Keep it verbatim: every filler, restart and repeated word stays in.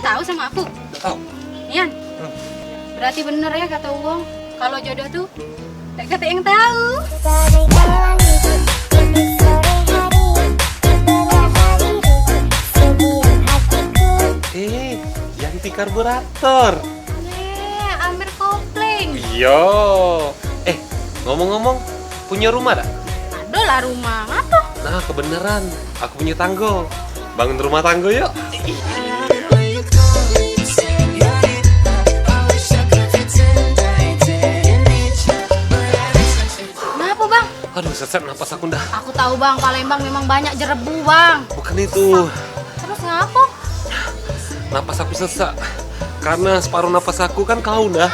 Tahu sama aku? Tahu. Nian. Hmm. Berarti bener ya kata uwong, kalau jodoh tuh dak katek yang tahu. Eh, Yanti karburator. Nih, Amir kopling. Iyo. Eh, ngomong-ngomong, punya rumah dak? Ada lah rumah, ngapa? Nah, kebeneran. Aku punya tanggo. Bangun rumah tanggo yuk. Kenapa, Bang? Aduh, sesak napas aku dah. Aku tahu, Bang, Palembang memang banyak jerebu, Bang. Bukan itu. Terus ngapa? Napas aku sesak. Karena separuh napas aku kan kau dah.